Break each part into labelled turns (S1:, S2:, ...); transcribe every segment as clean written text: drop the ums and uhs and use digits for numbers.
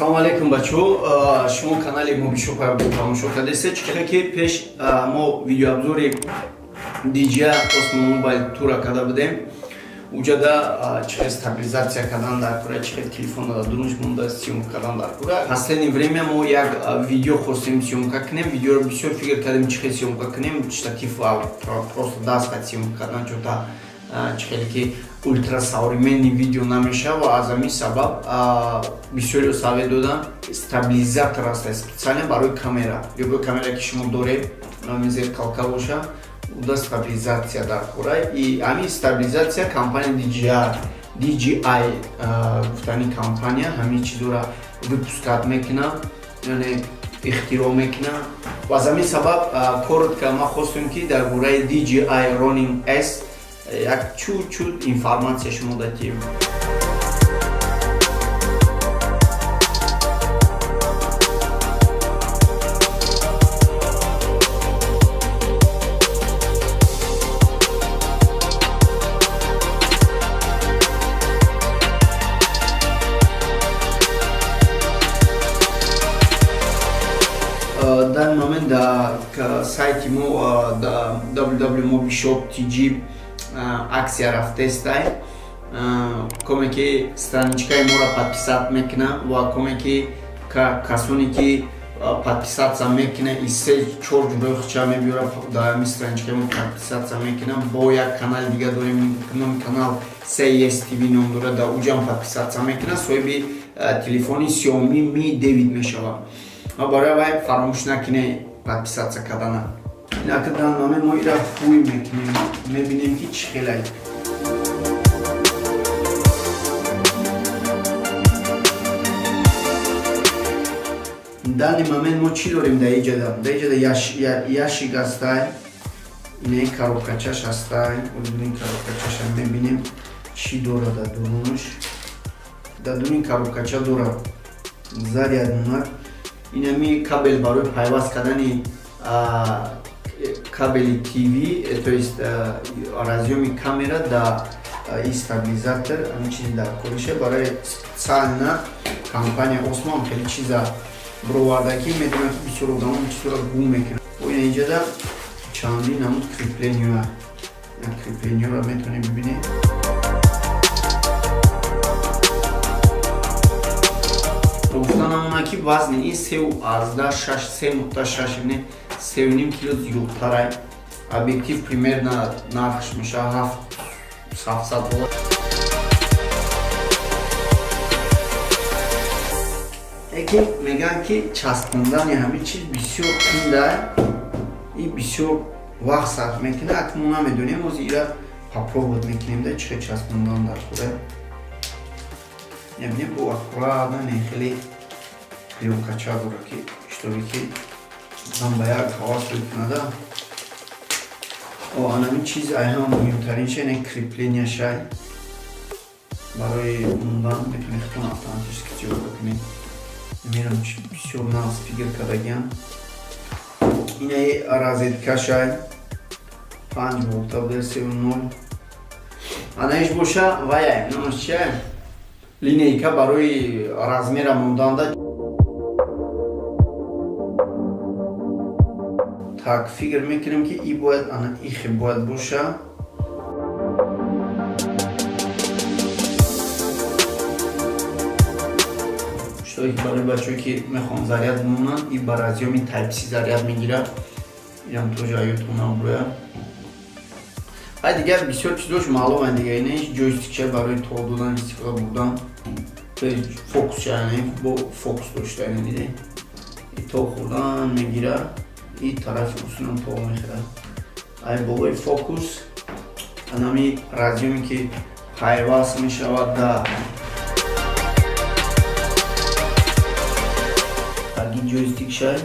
S1: Салому алейкум, бачаҳо. Шумо канали Мобишопа тамошо кардастед. Чӣ ки пеш мо видеообзори DJI Osmo Mobile 2-ра карда будем. Уҷада чӣ хел стабилизация кардан дар кора, чӣ хел телефон дар дурунш монда съёмка кардан дар кора. Последнее время мо як видео хостем съёмка кунем. Видеоро бисёр фикр кардем, чӣ хел съёмка кунем. Штатив просто даст қад съёмка кардан чота чӣ хеле ки ультрасовременный видео намешава, ва аз ҳамин сабаб бисёрио совет додам, стабилизатор аст специально барои камера. Любой камера, ки шумо доред, номи зеркалка боша, уда стабилизация дар кора. И ҳамин стабилизация компания DJI гуфтани компания ҳамин чизоро выпускать мекунад, яъне ихтироъ мекунад. Ва аз ҳамин сабаб коротко ман хостем, ки дар бораи DJI Ronin S як чуть-чуть информация шумо датем. Дар момент дар сайти мо, дар www.mobishop.tg, акция рафтестай. Коме ки страничкаи моро подписать мекуна ва коме ки касоне ки подписаться мекуна и се чор ҷудои хуча мебиёра, дар ҳамин страничкаи мо подписаться мекуна. Бо як канали дига дорем, номи канал CES TV ном дорад, дар уҷам подписаться мекуна, соҳиби телефони Xiaomi Mi 9 мешавад. Ва барои вай фаромӯш накунед подписаться кардана. Инака дар номе мо ира ҳуй мекунем, мебинем, ки чӣ хелай. Данный момент мо чӣ дорем дар иҷада? Дар иҷада ящик ҳастай, ине коробкачаш ҳастай. Ин коробкачаша мебинем, чӣ дорад дар дурунаш. Дар дуруни коробкача дорад заряднак, инами кабел барои пайваст кардани кабели ТВ, то есть разъёми камера да и стабилизатор. Ҳамин чизи дар кориша барои специально компания Осмон хеле чиза бироварда, ки медонад, ки бисёр одамон чизро гум мекунанд. Ина инҷада чандин намуд крепления, креплениёро метавонед бибинед. Гуфта намона, ки вазни ин 3,6, 3,6, 3,5 кило зиёдтарай. Объектив примерно нархш мешавад 700 доллар. Лекин мегӯянд, ки часпондани ҳамин чиз бисёр қинда и бисёр вақт сарф мекунад. Акнун мо намедонем, ози ира попробовать мекунем, да, чӣ хел часпондан дар худа. Мебинем, бо аккуратно, не хеле плёнкача дора, ки чтобы ки зан ба як ҳавас мекунада. О, анамин чиз ай ҳама муҳимтарин не крепления шай барои мондан, метавонед худтон автоматически съёмка кунед. Намедонам, бисёр нағз фикр кардагиам. Инаи розеткашай 5 волта буда, 3,0. Анаиш боша ваяй, номаш чия, линейка барои размера монданда. Так, фикр мекунем, ки и бояд ана ихе бояд боша. Что барои бачаҳое, ки мехоҳанд заряд бимонанд, и ба разъёми Type-C заряд мегирад. Инам тоже аютона бурояд. Ай, дигар бисёр чизош маълум. Дигар ина ҷойстикча барои тоб додан истифода бурдан, фокусча, бо фокус дошта, ина диде, и тоб хӯрдан мегирад, и тарафи усунам тоб мехӯрад. Ай болои фокус анами разъёме, ки пайваст мешавад да таги ҷойстик шай,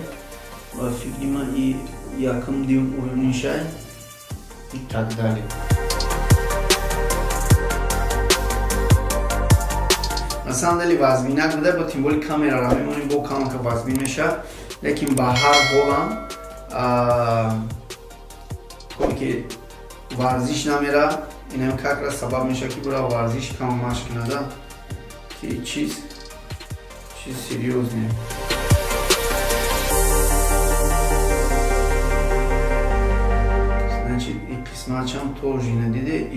S1: ва фикри ман и якум, дуюм уровни шай и так далее. На самом деле вазминак буда, бо тем более камерара мемонем, бо камака вазмин мешавад, лекин ба ҳар ҳолам коме ки варзиш намера, инам как раз сабаб мешавад, ки бура варзиш кам машқ кунада, ки чиз Чиз серьёзный. Значит, и қисматшам тоже ина диде,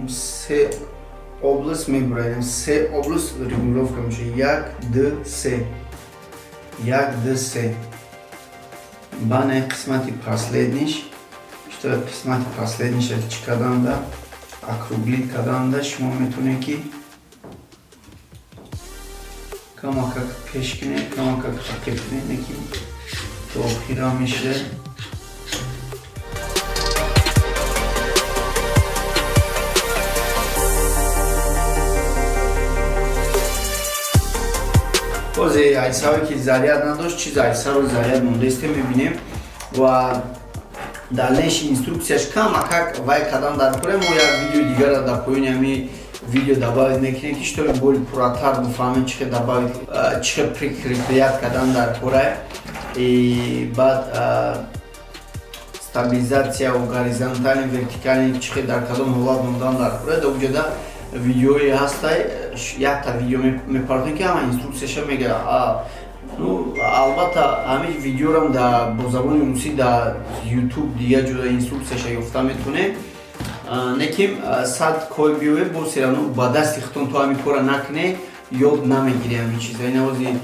S1: се область мебураем, се область регулировка меша: як, д, се, як, д, се. Бана қисмати последний ш, что қисмати последний ша чӣ карданда, округлить карданда шумо метавонед, ки камакак пеш кунед, камакак ақиб кунед, неки то охира меша. Бозе айсаве ки заряд надошт, чиз айсаро заряд мондастем, мебинем ва дальнейший инструкцияш камакак вай кадам дар кора. Мо як видеои дигара дар поёни ҳами видео добавить мекунем, ки чтобы более пурратар бифаҳмем, чӣ хел добавить, чӣ хел прикреплять кардан дар кора. И баъд стабилизация горизонтальный, вертикальный, чӣ хел дар кадом ҳолат мондан дар кора. Дар уҷода видеое ҳастай, якта видео мепартем, ки ҳама инструкцияша мега. Ну, албатта, ҳамин видеорам да бо забони русӣ дар Ютуб, дигар ҷода инструкцияша ёфта метавонем, лекин сад кой биёе, бо серано ба дасти худтон то ҳамин кора накунӣ, ёд намегирӣ ҳамин чиза. Ин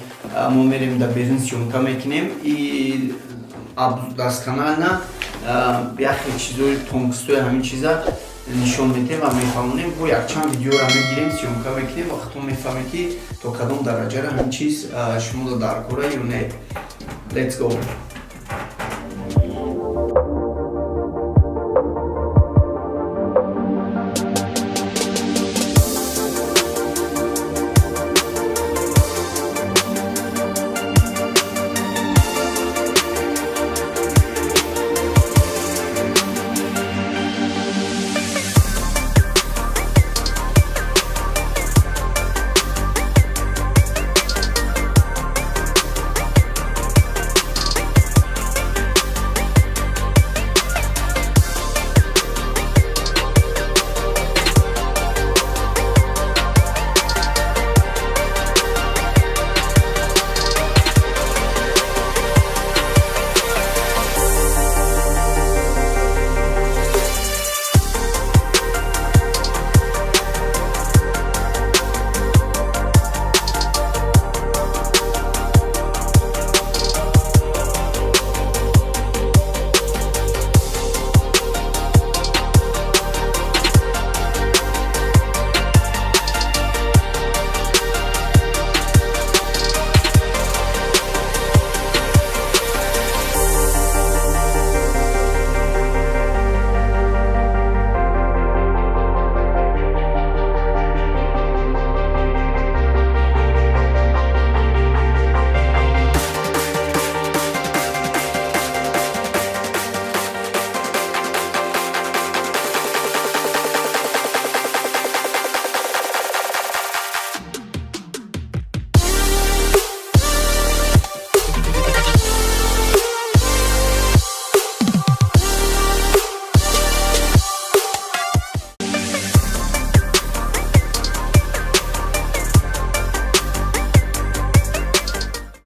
S1: мо мерем дар берун, съёмка мекунем и досконально яхе чизои тонкость ои ҳамин чиза нишон медиҳем ва мефаҳмонем. Бо якчанд видеора мегирем, съёмка мекунем ва худтон мефаҳмем, ки то кадом дараҷара ҳамин чиз шумо дар кора ё не. Let's go.